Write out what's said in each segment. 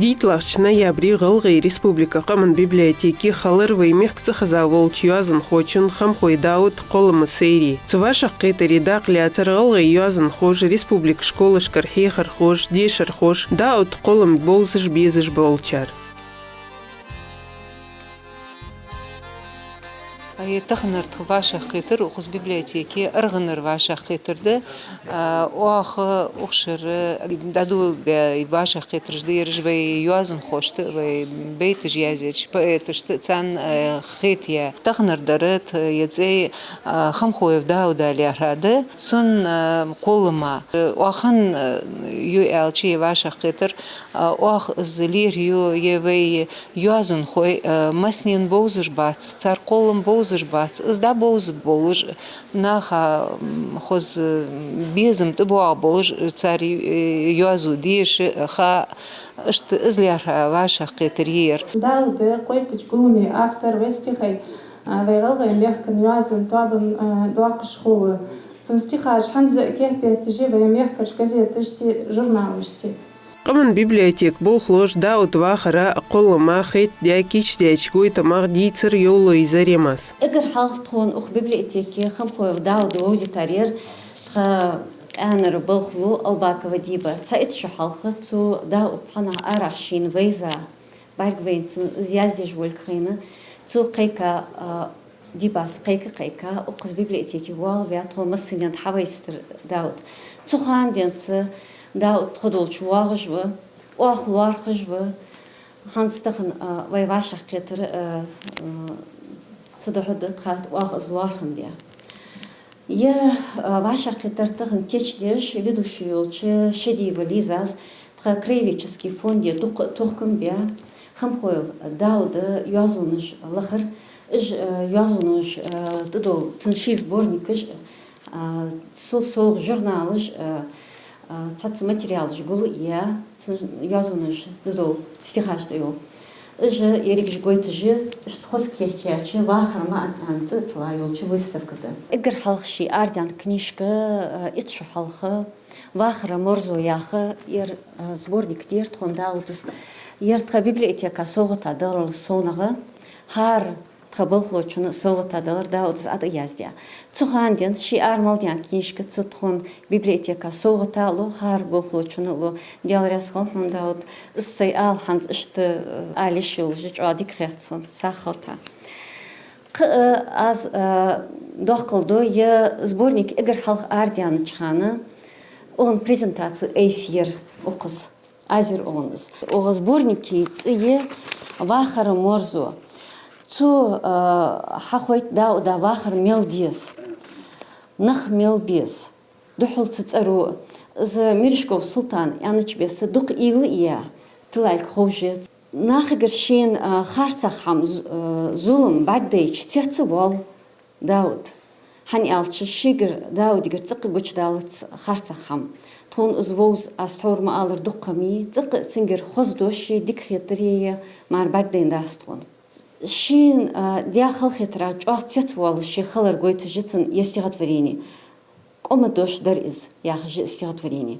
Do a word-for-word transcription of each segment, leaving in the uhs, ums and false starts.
ДийтлагӀча ноябре ГӀалгӀай Республика къаман библиотеке хилар вай мехка цӀихеза волча йоазонхочун Хамхой Дауда кхоллама сайре. Цу вӀашагӀкхетаре дакъа лаьцар гӀалгӀай йоазонхоша, республика школашкара хьехархоша, дешархоша, Дауда кхоллам бовзаш, безаш болчар. Е таханара тха вӀашагӀкхетар укхаза библиотеке аргӀанара вӀашагӀкхетар да. А, оаха укх шера дӀадоладаь вӀашагӀкхетараш да ераш вай йоазонхошта, вай байташ язъеча поэташта, царна, а, хетаяь. Таханара дар тха е цӀи, а, Хамхоев Дауда лаьрхӀа да. Цун, а, кхоллама, а, оаха хӀана, а, ю аьлча е вӀашагӀкхетар, а, оаха из лерхӀаю е вай йоазонхой, а, массанена бовзаш бац, цар кхоллам бовзаш бац, из дӀабовза болаш, наха, м, хоза безам тӀабоагӀа болаш, цар, э, йоазув деша, ха, иштта из лаьрхӀа вӀашагӀкхетар я ер. Дауда кхойттача гуламе автор, вай стихай, а, вай ГӀалгӀай мехкан йоазон тоабан, а, доаккхаш хул. Цун стихаш хӀанз а кеппетташ я вай мехкарча газеташта, журналашта. Къаман библиотека болхлоша Дауда вахара, кхоллама хетадаь кийчдаьча гойтамах дийцар Евлой Заремас. Эггара хьалха тхона укх библиотеке Хамхоев Дауда вовзийтар ер тха къаьнара болхло Албакова Диба. Цхьа итт шу хьалха цо Дауда цхьаннахьа арахьа шийна вайза, бӀаргавайна цунна из яздеш волга хайна, цо кхайка, а, Дибас кхайка-кхайка, укхаза библиотеке воалаваь, тхо массанена хьавайзийтар Дауда. Цу хана денз Дауда тхо долча воагӀаш ва, оаха лоархӀаш ва, хӀанз тахан, а, вай вӀашагӀкхетар, а, а, цудухьа да тха оаха из лоархӀандаь. Е, а, вӀашагӀкхетар тахан кийчдеш, ведущи йолча Шадиева Лизас тха краеведчески фонде дукха а тохкам баь, Хамхоев Дауда йоазонаш лахар, уж, а, йоазонаш, а, тӀадола цун ши сборникаш, а, цул совгӀа журналаш, а, а, цхьацца материалаш гулъяь, цун йоазонаш тӀадола стихаш тӀайола. Уж ерригаш гойташ я, иштта хоза кийчъяьча «Вахара маӀан» аьнна цӀи тилла йолча выставка тӀа. Эггара хьалха ший арадаьнна книжка, а, итт шу хьалха, «Вахара морзо» яха, ер, а, сборник дера тхона Даудас. Ер тха библиотека совгӀата даларал совнагӀа, хӀара тха болхлочунна совгӀата далар Даудас ӀотӀаяздаь. Цу хана денз ший ара мел даьнна книжка цо тхона библиотека совгӀата а лу, хӀара болхлочунна а лу. Даьла раьза хилва хьона, Дауд, из сай ала хӀанз иштта, э, ала йиш йолаш я, чӀоагӀа дика хет сона, сагӀа хилда. Кхы а аз, э, доаккхал ду, ер сборник эггара хьалха арадаьннача хана укхун презентаци айса яр укхаза. Аз яр укхун из. Укх сборника цӀи я «Вахара морзо». Цо, а, хьахойт Дауда вахар мел деза, нах мел беза, духхьал цу цӀеру. Из Мережков Султана аьннача беса дукха уйла а яь тиллалга ховш я. Нахагара шийна, а, харцахьа хӀама, з-, а, зулам бӀаргадайча, цец а воал Дауд. ХӀана аьлча, шийгара, Даудагара, цӀаккха гучадалац харцахьа хӀама. Тхона из вовза, аз тхьовра ма аллара, дукха ма йий, цӀаккха а цунгара хоза дош я, дика хетар я, мара бӀаргадайнадац тхона. Шийна, а, даь халахетара чӀоагӀа цец воалаш ший хилар гойташ я цун ер стихотворени. «КӀома дош дар из» яхаш я стихотворени.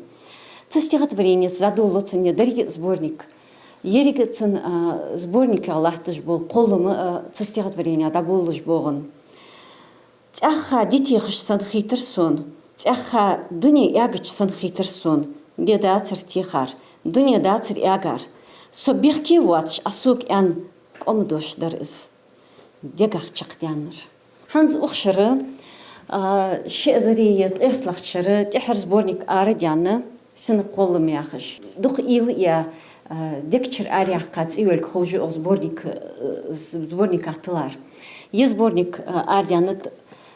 Цу стихотворенеца дӀадолалу цун деррига а сборник. Еррига а цун, а, сборниках латташ бола кхоллам а, а, цу стихотворенех дӀаболалуш боагӀа. «ЦӀаьхха ди техаш санна хийтар сона, цӀаьхха дуне эгача санна хийтар сона, ди дацар техар, дуне дацар эгар. Со бехке воацаш Ӏа сога аьнна, кӀома дош дар из, дегах чакхдаьннар». ХӀанз укх шера, а, ши эзари ткъесталагӀча шера тӀеххьара сборник арадаьнна, «Сина кхоллам» яхаш. Дукха уйла а яь, а, дегчура араяьккха цӀи йолга ховш я укх сборник, а, сборниках тиллар. Ер сборник, а, арадаьннад,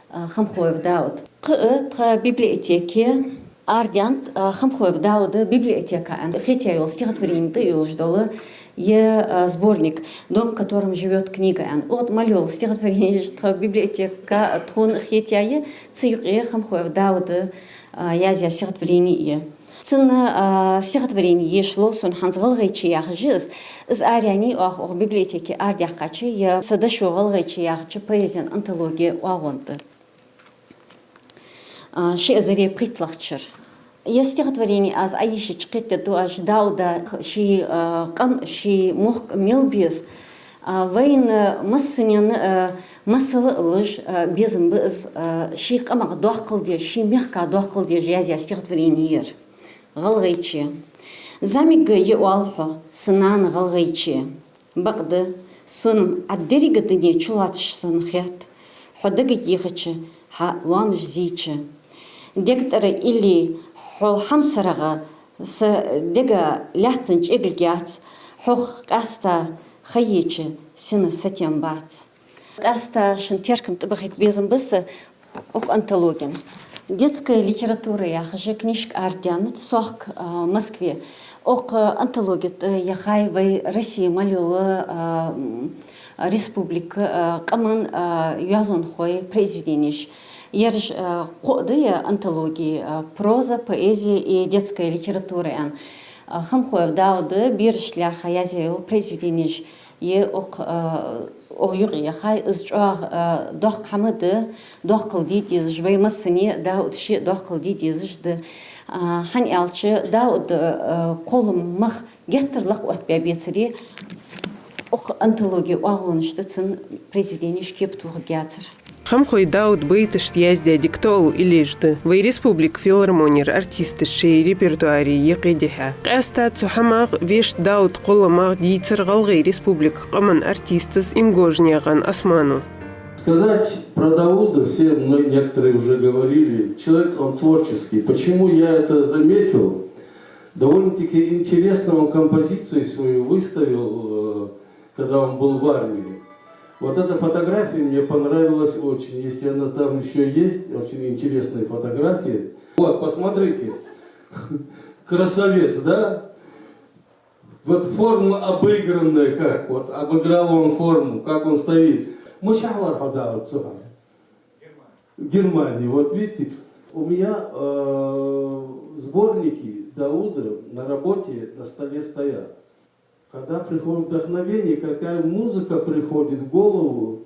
а, Хамхоев Дауда. Кхы а тха библиотеке арадаьннад, а, Хамхоев Дауда «Библиотека» аьнна хетаяь йола стихотворени тӀа йолаш дола Е, а, сборник «Дом, в котором живёт книга» аьнна. Укх тӀа мел йола стихотворенеш тха библиотека тхона хетаяь я, цу юкъе Хамхоев Дауда, а, язъяь стихотворени я. Цун, а, стихотворени еш лов сона хӀанз «ГӀалгӀайче» яхаш я из. Из араяьннай оаха укх библиотеке арадаьккхача, е «Са дошо ГӀалгӀайче» яхача поэзен антологен оагӀон тӀа. А, ши эзари пхийтталагӀча шера. Ер стихотворени аз Ӏайийшача кхетаду аз, Дауда ший, а, къам, ший мохк мел беза, а, вайна массанена, а, масал а луш, а, безам ба из, а, ший къамах доаккхал деш, ший мехках доаккхал деш язъяь стихотворени я ер. «ГӀалгӀайче». ЗӀамига я оал хьо, са нана, ГӀалгӀайче. Бакъда, сона-м Ӏа деррига дуне чулоацаш санна хет, хьо дага йийхача, хьа лоамаш зийча. Дег тӀара илли хьол хьамсарагӀа, са дега лаьттан чӀеглиг яц, хьох къаьста ха йича, сина сатем бац. Къаьста шун теркам тӀабахийта безам ба са укх антологена. «Детская литература» яхаш книжка арадаьннад сохк, а, Москве. Укх антологе тӀа яхай вай Россе мел йола, а, м, республика, а, къаман, а, йоазонхой произведенеш. Ераш, а, кхоъ да ер антологи, а, проза, поэзия и детская литература аьнна. А, Хамхоев Дауда берашта лаьрхӀа язъяь йола произведенеш я укх, а, укх юкъе яхай. Из чӀоагӀа, а, доккха хӀама да, доаккхал де дезаш, вай массане а, Дауда ше а доаккхал де дезаш да. А, хӀана аьлча, Дауда, а, кхоллама мах геттара лакха оттабаь бецаре, укх антологен оагӀонаш тӀа цун произведенеш кепа тохаргьяцар. Хамхой Дауда байташта яздаь дика тоъал иллеш да вай республика филармонера артисташа шоай репертуаре юкъе дихьа. Къаьста цу хӀамах, вешта Дауда кхолламах дийцар ГӀалгӀай Республика къаман артистас Имгожнаькъан Османа. Сказать про Дауда, все, мно-, некоторые уже говорили, человек он творческий. Почему я это заметил? Довольно-таки интересно он композицию свою выставил, э, когда он был в армии. Вот эта фотография мне понравилась очень. Если она там ещё есть, очень интересная фотография. Вот, посмотрите. Красавец, да? Вот форма обыгранная как, вот обыграл он форму, как он стоит. Мичахьа вар хьо, Дауд, цу хана? В Германии, вот видите. У меня, э, сборники Дауда на работе на столе стоят. Когда приходит вдохновение, какая музыка приходит в голову,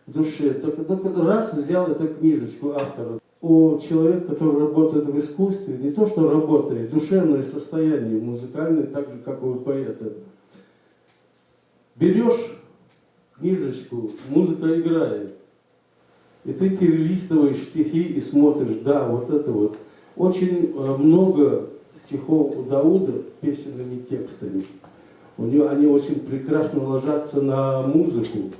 в душе, так, так раз взял эту книжечку автора. У человека, который работает в искусстве, не то что работает, душевное состояние музыкальное, так же, как и у поэта. Берёшь книжечку, музыка играет, и ты перелистываешь стихи и смотришь, да, вот это вот. Очень, э, много стихов у Дауда песенными текстами. У него они очень прекрасно ложатся на музыку.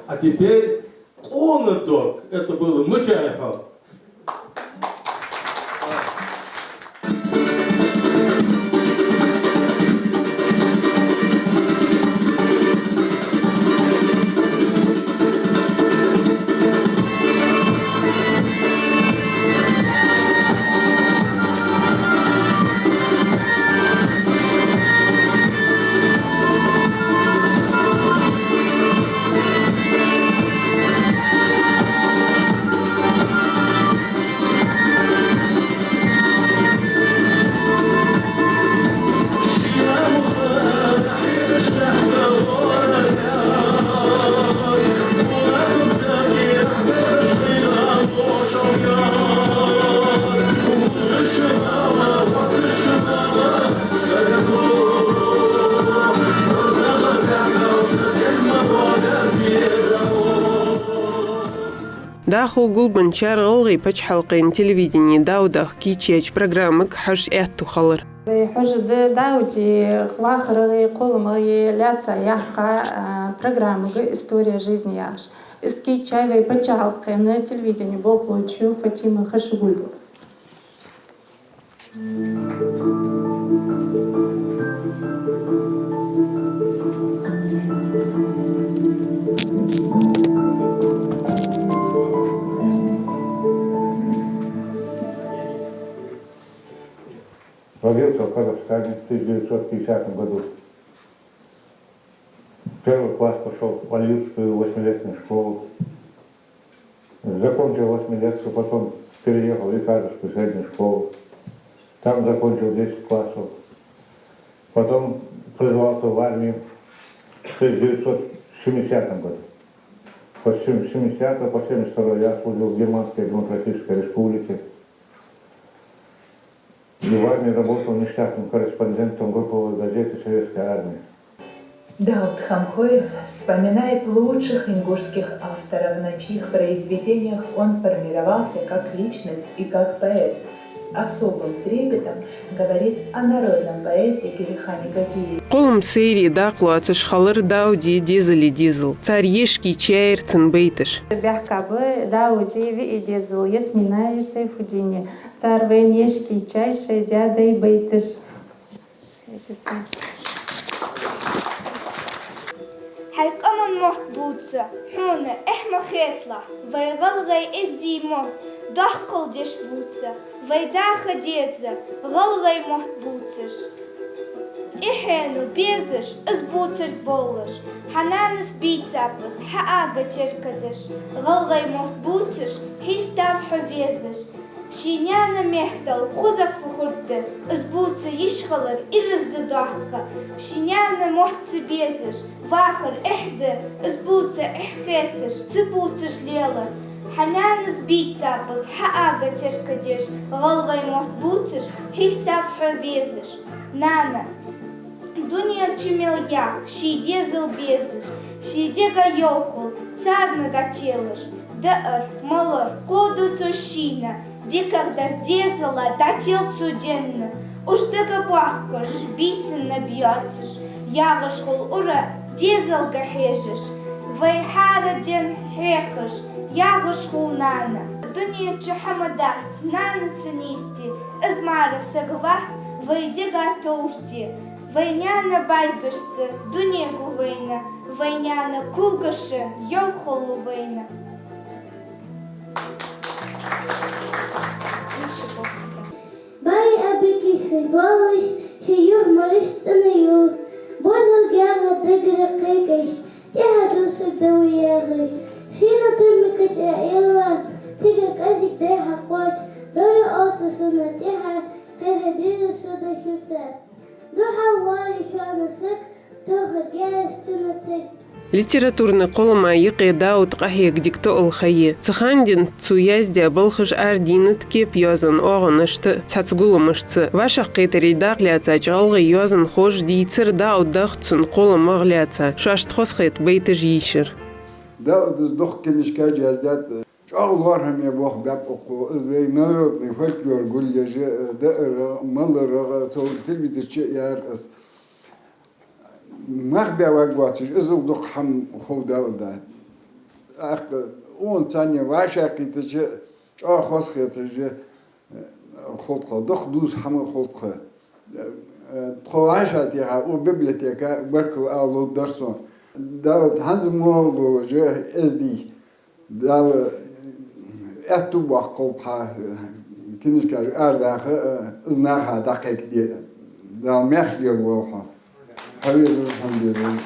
А теперь Къона дог. Это было мичахьа. ДӀахо гулбенначар ГӀалгӀай паччахьалкхен телевидене Даудах кийчъяьча программага хьажа аьттув хилар. Вай хьожаргда Дауде вахарагӀеи кхолламагӀеи лаьца яьккха, а, программага «История жизни» яхаш. Из кийчъяьй вай паччахьалкхен телевидене болхлочо Фатима Хашагульгова. Родился в Казахстане в тысяча девятьсот пятидесятом году. Первый класс пошёл в Алиутскую восьмилетнюю школу. Закончил восьмилетку, потом переехал в Икажевскую среднюю школу. Там закончил десять классов. Потом призвался в армию в тысяча девятьсот семидесятом году. По сем-, семидесятого по семьдесят второй я служил в Германской Демократической Республике. И в армии работал нештатным корреспондентом групповой газеты «Советская армия». Дауд Хамхоев вспоминает лучших ингушских авторов, на чьих произведениях он формировался как личность и как поэт, с особым трепетом говорит о народном поэте Герихане Гагиеве. Кхоллама сайре дакъа лоацаш хилар Дауде дезала дезал. Цар ешаргйийчаяьяр цун байташ. Баьхкаб Дауде виъ дезал: Ясминеи Сайфуддине. Цар вайна ешаргйийчай шоай даь-даь байташ. Хьай къаман мотт бувца хьона эхь ма хеталахь, вай гӀалгӀай эздий мотт доккхал деш бувца, вай даха деза гӀалгӀай мотт бувцаш. ТӀехьено безаш из бувцаргболаш, хьа нанас бийцаб из хьа ага теркадеш, гӀалгӀай мотт бувцаш хьийстав хьо везаш. Ший наьна меттала хоза фу хургда, из бувца йиш хилар ираз да доккха. Ший наьна мотт ца безаш вахар эхь да, из бувца эхь хеташ ца бувцаш лелар. Хьа нанас бийцаб из хьа ага теркадеш, гӀалгӀай мотт бувцаш хьийстав хьо везаш. Нана, дунен чу мел я ший дезал безаш, ший дега йовхал царна дӀателаш, даар, малар кхоаду цо шийна, дикагӀдар дезала дӀател цо денна. Уж дагабоахкаш, бийсанна бийцаш, ягӀаш хул ура дезалга хьежаш. Вай хӀара ден хьехаш, ягӀаш хул нана. Дунен чу хӀама дац нана ца нийсде, из мара саг вац вай дега товрде. Вай наьна бӀаргашца дуне гу вайна, вай наьна кулгаша йовхал лу вайна. БӀаргий Ӏабикий хьайвалаш, ший юхь мараш цӀена ю, борхӀал гӀерга дагара кхайкаш, тӀехьа дусар дӀаву ягӀаш. Шийна турмакача Ӏела, цига кӀезига дехьа кхоач, дора оцу сона тӀехьа, хӀара деза со дӀахьуца. Духьал вале шоана саг, тоха геш цунна цига. Литературни кхоллама юкъе Дауд къахьега дика тоъал ха я. Цу хана денз цо яздаь балхаш арадийнад кепа-йоазон оагӀонашта, цхьацца гулламашца. ВӀашагӀкхетаре дакъа лаьцача гӀалгӀай йоазонхоша дийцар Даудах, цун кхолламах лаьца, шоашта хозахета байташ йийшар. Дауд из дукха книжкаш яздаьд, чӀоагӀа лоархӀаме болх баьб укхо, из вай народный фольклор гулъеш, даарах, маларах, цу телевизора чу а яьр из. Мах бе варгвоацаш, из дукха хӀама хов Дауда. ТӀаккха укхун цхьанне вӀашагӀкхийтача, чӀоагӀа хозахеташ хул тха, дукха дувца хӀама хул тха. Тхо вӀашагӀтеха, укх библиотека баркал ала лургдар сона. Дауд хӀанз мо волаш эздий. Дала аьттув боаккхалба хьа книжкаш арадаха, из наха дӀакхайкаде. Дала маьрша лелаволва хьо. Хьо везаш, хьо везаш.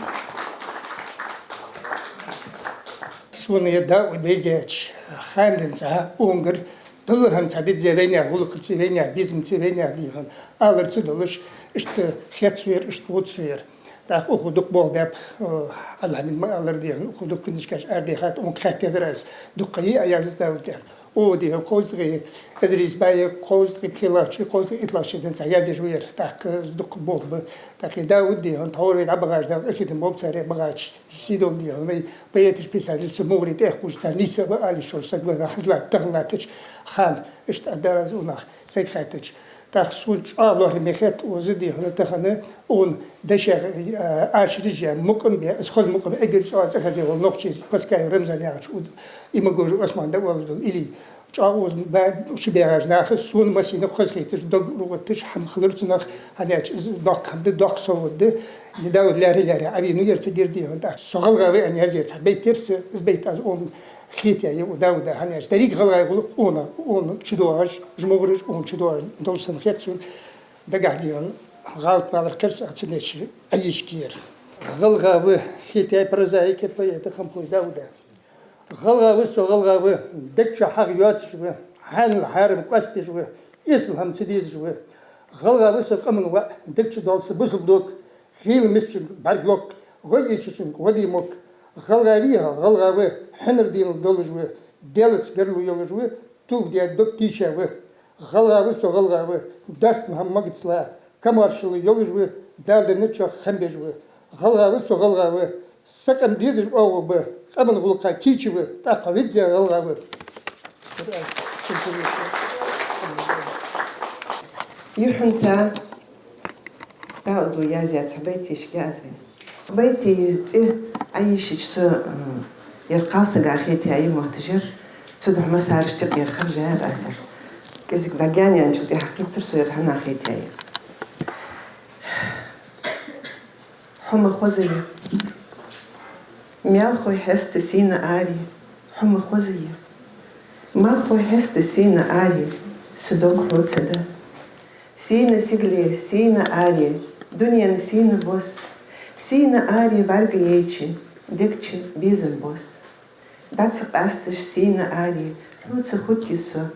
Сона ер Дауд везача хана денз цхьа унгар, дуллахьа цхьа дизза вайнаьха, гӀулакхаца вайнаьха, безамца вайнаьха дий хьона, алар ца долаш, иштта хецвер, иштта гӀуцвер. ТӀаккха укхо дукха болх баьб, э, Алхьамид ма аллара дий хьона, укхо дукха книжкаш арадаьхад, укхунга хаьттадар аз, дукха йий Ӏа яздаь Дауд аьнна. Укхо, дий хьона, кхузткъеи, эзар ийс бӀаьи кхузткъеи пхелагӀча, кхузткъеи итлагӀча денз цхьа язъеш ва ер, тӀаккха из дукха болх ба. ТӀаккха из Дауд, дий хьона, тховра вай дӀабахача, дӀакхетам болба царех бахача, сий долда, дий хьона, вай поэташ, писателаш цу мугӀарий тӀехьа кхувш, цар нийса ва ала йиш йолаш саг ва, хӀанз латта, тахан латтача хана, иштта а дар аз унах, саг хаьттача. ТӀаккха сона чӀоагӀа лоархӀаме хет укхаза, дий хьона, тахан укхун дешах, а, ашараш я, мукъам бе, из хоза мукъам эггара цӀа-, цӀа хеза вола нохчий Паскаев Рамзан яхача, у-, Имагожев Ӏусман да оалаш дола, или чӀоагӀа укхаза ба-, чубаьгӀача наха сона массанена хоза хеташ, дог рогӀутташ хӀама хилар цунах, хӀана аьлча из доккха хӀама да, доккха совгӀат да. Из Дауд лаьрхӀа-лаьрхӀа Ӏовена ва ер цига, дий хьона, тӀаккха со гӀалгӀа ва аьнна язъяь цхьа байт яр са, из байт аз укхунна хетаяьй, у Дауда, хӀана аьлча деррига гӀалгӀай гӀулакх укхунна, укхунна чудоагӀаш, уж мугӀараш укхунна чудоагӀаш долаш санна хет сона. Дагахь, дий хьона, гӀалат малар кхер со, ца деш Ӏайийшкер. ГӀалгӀа ва, хетаяьй прозаика, поэта Хамхой Дауда. ГӀалгӀа ва со, гӀалгӀа ва, дег чу хьагӀ йоацаш ва, хьанал хьарам къоастадеш ва, эсала хӀама ца дезаш ва. ГӀалгӀа ва со, къаман воӀ, дег чу доал са бусалба дог, хийла мискачунга бӀарг локх, гӀо эшачунга гӀо де мокх. ГӀалгӀа вий хьо, гӀалгӀа ва, хьинар денал долаш ва, Даьлаца гаргало йолаш ва, тоба де дог тийша ва. ГӀалгӀа ва со, гӀалгӀа ва, доастам хӀама магац ла, камаьршал йолаш ва, Дала денначох хам беш ва. ГӀалгӀа ва со, гӀалгӀа ва, са къам дезаш оагӀув ба, къаман гӀулакха кийча ва, тӀаккха веза гӀалгӀа ва. Юххьанца Дауда язъяь цхьа байт йийшаргья аз. Байтий цӀи Ӏайийшача со, м, ер кхалсага хетаяьй мотташ яр, цудухьа массараш тикъ ер хержаяьр аз. КӀезига дӀагаьна яьнначул тӀехьагӀа кхийттар со ер хьанна хетаяьй. Хьо ма хоза я. Маьлхой хьеста сийна аре, хьо ма хоза я. Маьлхой хьеста сийна аре, са дог хьоца да. Сийна сигале, сийна аре, дунен сийна бос. Сийна аре бӀарга яйча, дег чу безам бос. ДӀа ца къасташ сийна аре, хьоца хургья со.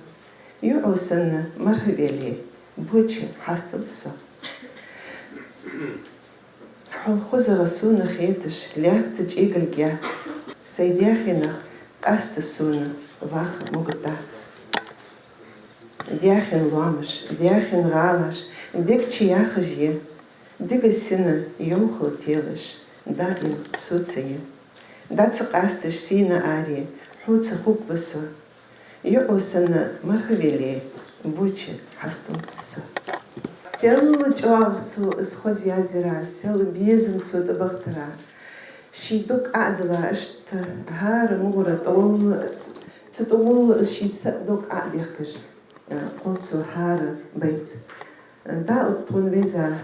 ЙоӀо санна мархӀавелле, боча хьастал со. Хьол хозагӀа сона хеташ, лаьтта чӀегилг яц. Сай даьхенах къаста сона ваха могаргдац. Даьхен лоамаш, даьхен гӀалаш дег чу яхаш я. Дега сина йовхал телаш даим соца я. ДӀа ца къасташ сийна аре, хьоца хургва со. ЙоӀо санна мархӀавелле, боча хьастал со. Сел чӀоагӀа цо из хоза язъяьр, сел безам цо тӀабахийтар. Ший дог Ӏо а дилла, иштта хӀара мугӀара тӀагӀолла, цу тӀагӀолла ший са дог Ӏо а дехкаш, кхолл цо хӀара байт. Дауд, тхона веза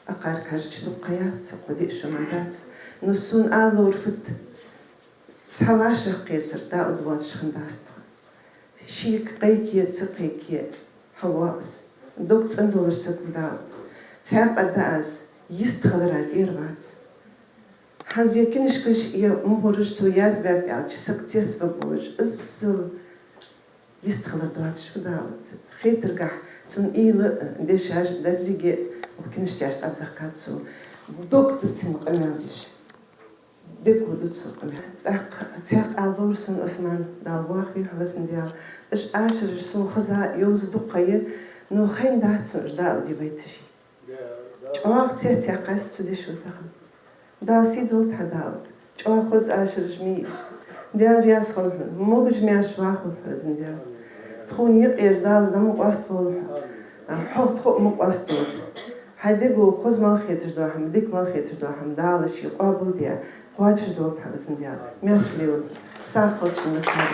акхарга хьежача дукха ха яц, кхо-диъ шу мара дац. Но сона ала ловр фуд, цхьа вӀашагӀкхетар Дауд воацаш хиннадац тха. Шийга кхайке а, ца кхайке а, хьо воагӀа из. Дог цӀена долаш саг ва Дауд. Цхьаькха а да аз, йистхилара тӀера вац. ХӀанз ер книжкаш, ер мугӀараш цо язбаьб аьлча, саг цецваргволаш, иззал йистхилар доацаш ва Дауд. Хетаргахьа, цун уйла а, дешаш а, деррига а укх книжкаш тӀа дӀадахкад цо. Дог да цун къамаьл деш. ДегӀ ва ду цун къамаьл. ТӀаккха цхьаькха ала ловр сона, Ӏусман, Дала вахаве хьо, везан Даьла. Уж ашараш сона хеза, йовза дукха я, но хайнадац сона уж Дауде байташи. ЧӀоагӀа цецъяьккхай со цу дешо тахан. Дала сий долда хьа, Дауд. ЧӀоагӀа хоза ашараш ма йий уж. Даьла раьза хилва хьона, могаш-маьрша вахалва хьо, везан Даьла. Тхона юкъера Дала дӀа ма къоаставолва хьо, хьох тхо а ма къоастадолда. Хьай дего хоза мел хеташ дола хӀама, дика мел хеташ дола хӀама Дала ший къоабал даь, кхоачашдолда хьа, везан Даьла. Маьрша лелалва. Сагагахьа шун массане.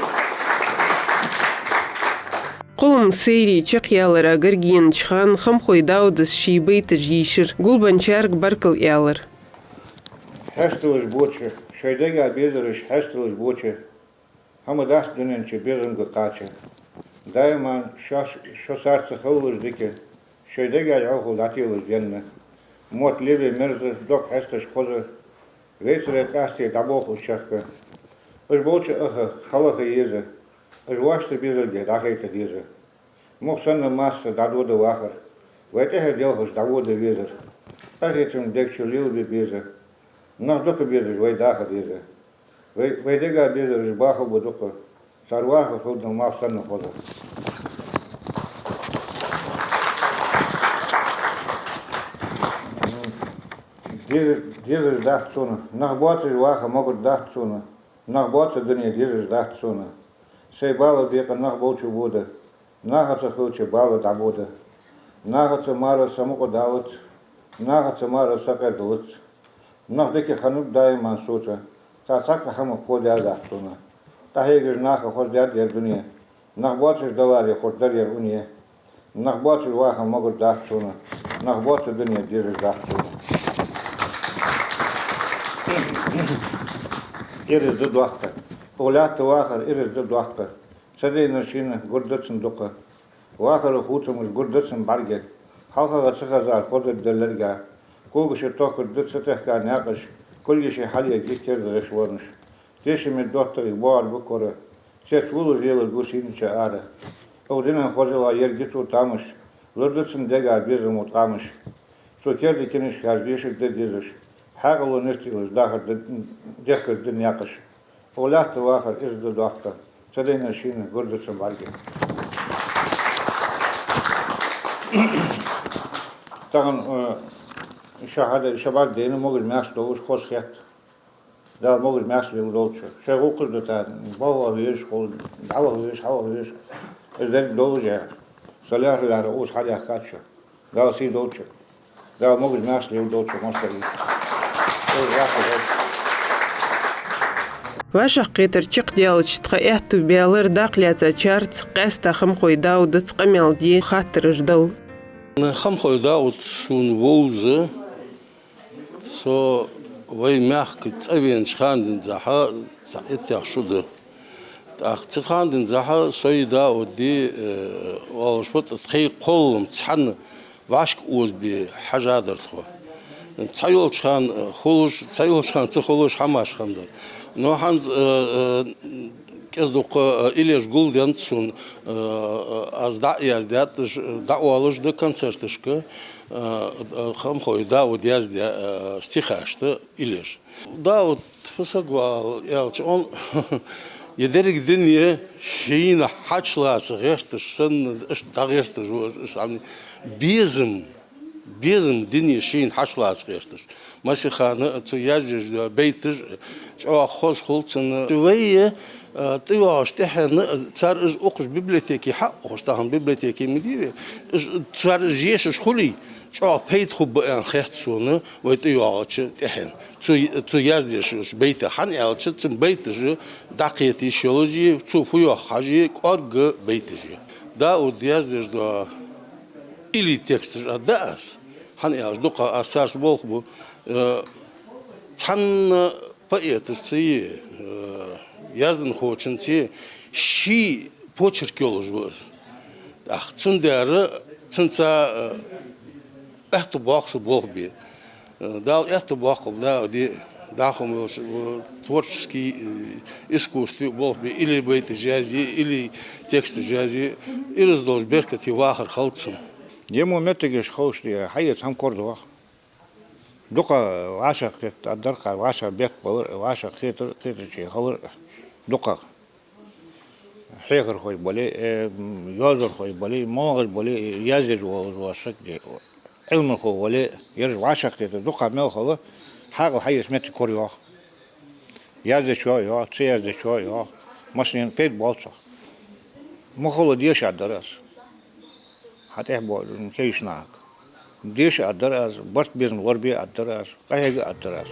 Кхоллама сайре чакхъялара гарга енача хана Хамхой Дауда ший байташ йийшар, гулбенначарга баркал аьлар. Хьесталаш боча, шоай дега безараш хьесталаш боча, хӀама дац дунен чу безамга кхача. Даиман шоаш, шо сарца хилалаш дика, шоай дега йӀовхал дӀателаш денна. Мотт лелае мерза, дог хьесташ хоза, вейцаре къаьстта дӀаболх уж чехка. Уж болча аха халаха еза, уж воашта безалга дӀахайта деза. Мух санна масса дӀадода вахар, вай тӀехьа делхаш дӀавода везар. Къахетам дег чу лелабе беза, нах дукха безаш вай даха деза. Вай, вай дега безараш бахалба дукха, Цар вахар хилда малх санна хоза. Деза, дезаш дац сона, нах боацаш ваха могар дац сона, нах боаца дуне дезаш дац сона. Сай бала бекъа нах болча бода, нахаца хилча бала дӀабода. Нахаца мара са мукъа далац, нахаца мара са къердалац. Нах дика хиннаб даиман соца, цхьа цхьаккха хӀама кхоа даьдац сона. ДӀахьегаш наха хоздаьд ер дуне, нах боацаш даларе хургдар ер уне. Нах боацаш ваха могар дац сона, нах боаца дуне дезаш дац сона. Ираз да доккха. Укх лаьтта вахар ираз да доккха. Ца дайнар шийна гур да цун дукха. Вахара хувцамаш гур да цун бӀарга. ХьалхагӀа ца хезар хоза да лерга. Когаш тохкаш да ца техка наькъаш, кулгаш хьалъергья керда гӀишлонаш. Тешаме доттагӀий боагӀар ба кора, цец вулаш лелаш гу сийнача ара. Укх динан хозал ерг я цо тамаш, лур да цун дега безамо ткъамаш. Цо керда кинашка хьажа дешаргда дезаш, хьаькъало нисделаш дахар да, дехкаш да наькъаш. Укх лаьтта вахар ираз да доккха, ца дайнар шийна гур да цун бӀарга. Тахан, э, ша хьада, ша бӀаргадайна, могаш-маьрша долаш хоза хет. Дала могаш-маьрша леладолда шо. Шоай гӀулакхаш да тӀа, балха везаш, хул, дӀаваха везаш, хьаваха везаш. Из деррига долаш а, са лаьрхӀа-лаьрхӀа укхаза хьадаьхкад шо. Дала сий долда шо. Дала могаш-маьрша леладолда шо, моастагӀий. Из яхаш долда. ВӀашагӀкхетар чакхдаьлча тха аьттув баьлар дакъа лаьцачарца, къаьстта Хамхой Даудаца къамаьл де, хаттараш дала. Хамхой Дауд сона вовза, со вай мехка цӀавенача хана денз цхьа иттех шу да. ТӀаккха цу хана денз сой, Дауди, э, оалаш ва тха, тхоай кхоллам цхьана вӀашка озабе хьажадар тхо. Цхьайолча хана хулаш, цхьайолча хана ца хулаш хӀамаш хиннадар. Но хӀанз, э, э, кӀезиг-дукха, э, иллеш гулденнад сона, э, э, аз дӀа а яздаьд, дӀаоалаш да концерташка, э, э, Хамхой Дауд яздаь, э, стихаш да иллеш. Дауд фу саг ва аьлча, он ер деррига дуне шийна хьачулаца гӀерташ санна, иштта дӀагӀерташ ва из, из хӀама безам, безам дуне шийна хьачулаца гӀерташ. Массе хана цо язъеш дола байташ чӀоагӀа хоза хул цун. Вай, а, тӀайоагӀача тӀехьенна, цар из укхаза библиотеке хьаухаш, тахан библиотеке ма дий вай, из, цар из ешаш хуле, чӀоагӀа пайда хургба аьнна хет сона вай тӀайоагӀача тӀехьенна. Цо, цо язъеш йолча байтех, хӀана аьлча цун байташ дӀакхета йиш йолаш я, цо фу йоах хьажа, кӀоарга байташ я. Дауд яздеш дола илли тексташ а да аз, хӀана аьлча дукха аз царца болх бу, э, цхьанна поэташцеи, э, язданхочунцеи ший почерк йолаш ва из. ТӀаккха цудухьа цунца, э, аьттув боаккх са болх бе. Э, Дала аьттув боаккхалба, Дауде, дӀахо волча, э, творчески, э, искусстве болх бе, илли байташ язъе, илли тексташ язъе, ираз долаш беркате вахар хилда цун. Е мо моттигаш ховш де, хьаэца хӀама корадоагӀа. Дукха вӀашагӀкхетаргдар-кх, вӀашагӀбетта балар, вӀашагӀкхетар, кхетаче хилар дукхагӀа. Хьехархой бале, э, м, йоазонхой бале, моллагӀа бале, э, яздеш волаш вола саг де, Ӏилманхо вале, ераш вӀашагӀкхетар дукха мел хила, хьаькъал хьаэца моттиг корайоагӀа. Яздечоа а йоагӀа, ца яздечоа а йоагӀа, массанена пайда боал цох. Ма хулла деша аргдар аз. Хьа тӀехьа бо-, кегийча нахага деша аргдар аз, барт-безам лорабе аргдар аз, къахьега аргдар аз.